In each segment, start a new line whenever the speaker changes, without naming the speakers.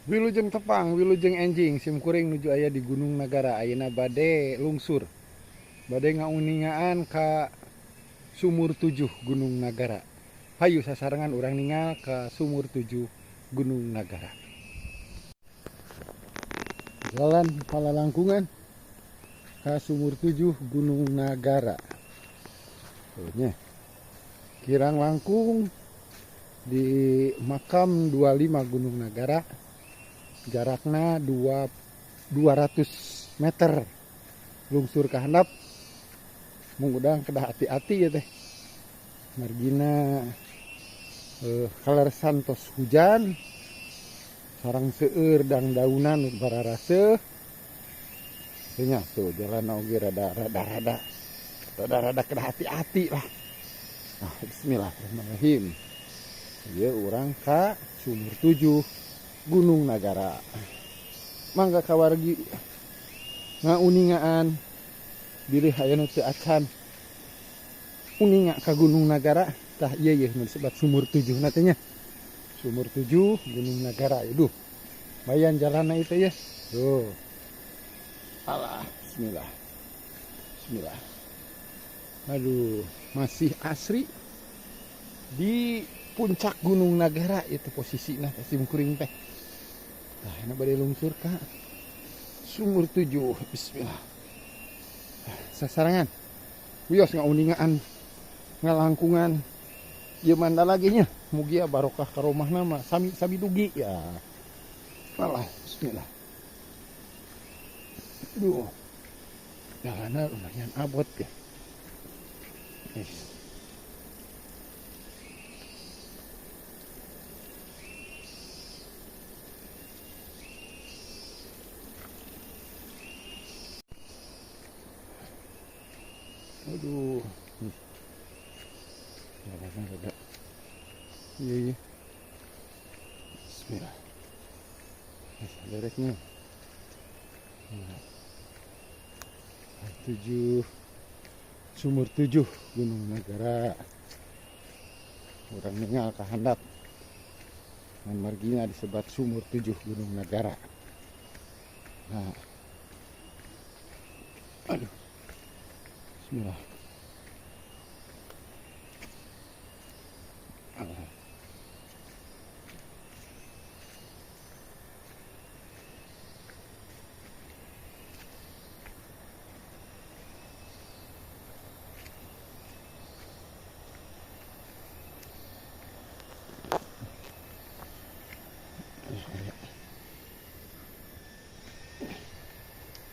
Wilujeng tepang, wilujeng enjing, sim kuring nuju aya di Gunung Nagara, ayeuna bade lungsur. Bade ngauningaan ka Sumur 7 Gunung Nagara. Hayu sasarengan urang ningal ka Sumur 7 Gunung Nagara. Jalan palalangkungan ka Sumur 7 Gunung Nagara. Tuh nya. Kirang langkung di makam 25 Gunung Nagara, jarakna 200 meter lungsur ka handap. Mung udang kedah hati-hati ya teh, margina kaleresan tos hujan sareng seueur dangdaunan bararaseuh nya. Tuh, jalan oge rada rada rada rada rada kedah hati-hati lah. Nah, bismillahirrahmanirrahim. Ieu urang ka Sumur 7 Gunung Nagara. Mangga kawargi ngauningaan, bilih aya nu teu acan uninga ka Gunung Nagara. Tah, ieu ye nu disebat Sumur 7 na teh nya. Sumur 7 Gunung Nagara. Aduh, bayan jalanna itu ya. Tuh. Alah, bismillah. Bismillah. Aduh, masih asri di puncak Gunung Nagara itu posisi nah sim kuring teh. Nah, ini bade lungsur ka Sumur 7. Bismillah. Sasarengan. Wios ngauningaan ngalangkungan ieu mandala ge nya. Mugia barokah karomahna mah sami sami dugi ya. Alah, bismillah. Aduh. Jalannya lumayan abot ya. Yes. Aduh. Jalannya rada. Iya. Bismillah. Dereknya. Nah. 7 Sumur 7 Gunung Nagara. Urang ningal ka handap. Ngan margina disebat Sumur 7 Gunung Nagara. Nah. Aduh. Bismillah. Alah.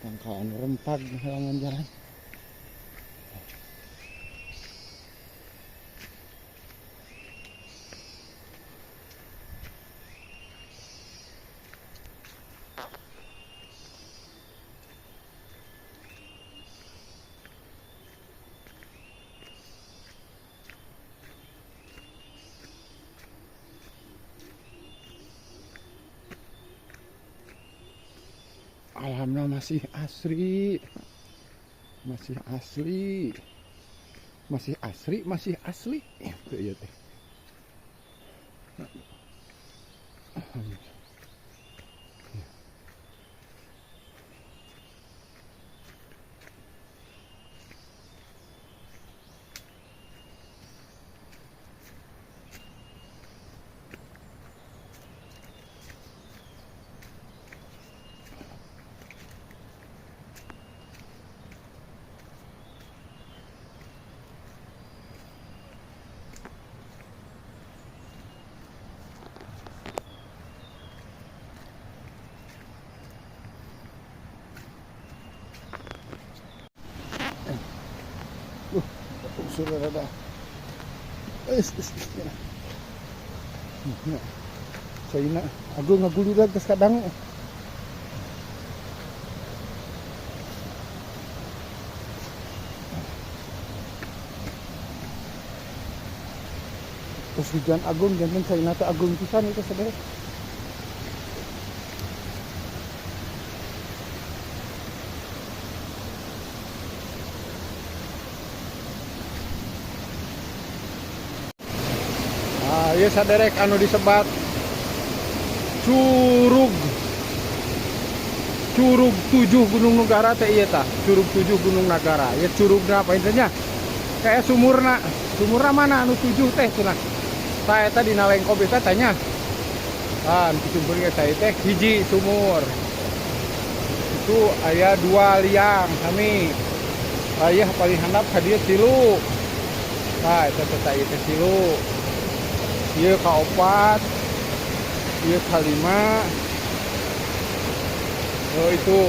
Tangkalan rempag halangan jalan. Alamnya masih asri, masih asli, masih asri, masih asli. Itu ya teh. Sudah rada. Es, es, es, ya. Ya. Caina agung ngaguliran geus kadang. Terus hujan agung janten caina teh agung pisan itu, saudara. Ah, ieu saderek anu disebat Curug Curug 7 Gunung Nagara teh ieu tah. Curug 7 Gunung Nagara. Ya, curugna apa intinya? Kayak sumurna. Sumurna mana anu 7 teh cenah. Tah, eta dina lengkob eta tanya. Ah, anu sumur saya teh hiji sumur. Itu aya dua liang sami. Aya paling handap ka dieu tilu. Nah, eta teh, ieu teh tilu. Ieu kaopat. Ieu kalima. Oh, itu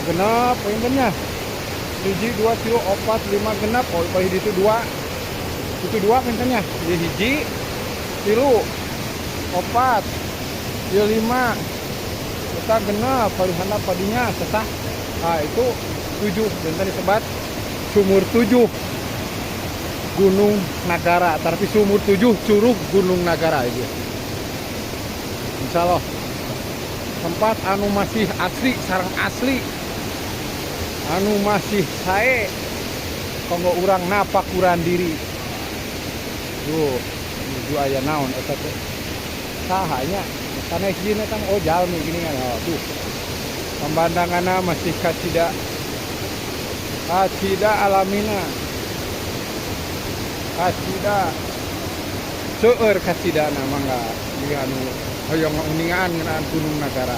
genep poinnya. Hiji, dua, tilu, opat, lima, genap. Oh, paling itu dua. Itu dua pintennya. Ieu hiji, tilu, opat, ieu lima. Eta genep paling handap padinya sesah. Nah, itu tujuh. Dan tadi sebat sumur 7 Gunung Nagara, tapi sumur 7 Curug Gunung Nagara itu. Insya Allah tempat anu masih asli sareng asli, anu masih sae kanggo urang napakuran diri. Duh, nuju aya naon eta teh? Saha nya sanes jin eta? Oh, jalmi gini kan. Oh, tuh pemandanganna masih kacida kacida alamina, kacida seueur kacida. Mangga di anu hoyong uningaan ngeunaan Gunung Nagara.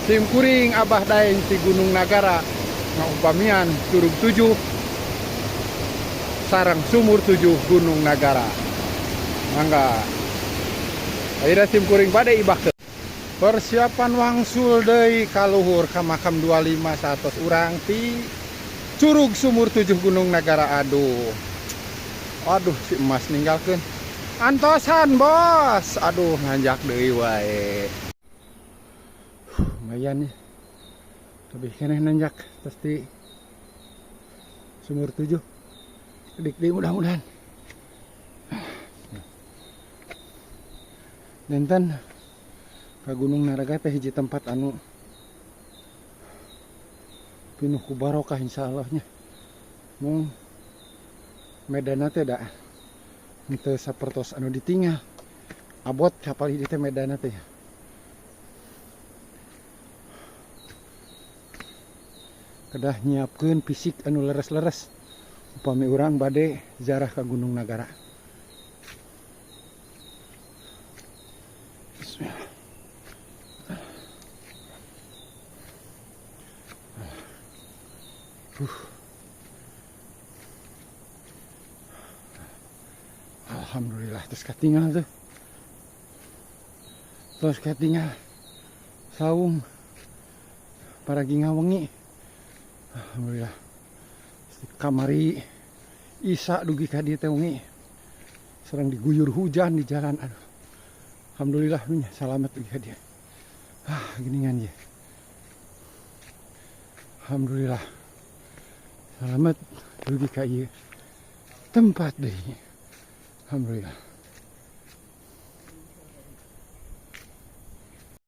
Sim kuring Abah Daeng ti Gunung Nagara ngaupamian Curug 7 sareng Sumur 7 Gunung Nagara. Mangga. Ayeuna sim kuring bade ibak. Persiapan wangsul deui ka luhur ka makam 25 satos urang ti Curug Sumur 7 Gunung Nagara. Aduh. Aduh, si emas ninggalkeun. Antosan, Bos. Aduh, nanjak deui wae. Lumayan nih. Lebih keneh nanjak pasti sumur 7. Dik deui mudah-mudahan. Janten ka Gunung Naraga teh hiji tempat anu pinuh ku barokah, insyaallah nya. Mung medanna teh da henteu sapertos anu ditinggal. Abot kapal hiji teh medanna teh. Kedah nyiapkeun fisik anu leres-leres upami urang bade ziarah ka Gunung Nagara. Bismillah. Alhamdulillah, terus katinggal tuh. Terus katinggal saung paragi ngawengi. Alhamdulillah. Kamari Isa dugi ka dieu teh wengi. Serang diguyur hujan di jalan. Aduh. Alhamdulillah nya selamat dugi ka dieu. Ah, geningan ye. Alhamdulillah. Selamat dugi ka ieu tempat deui. Alhamdulillah.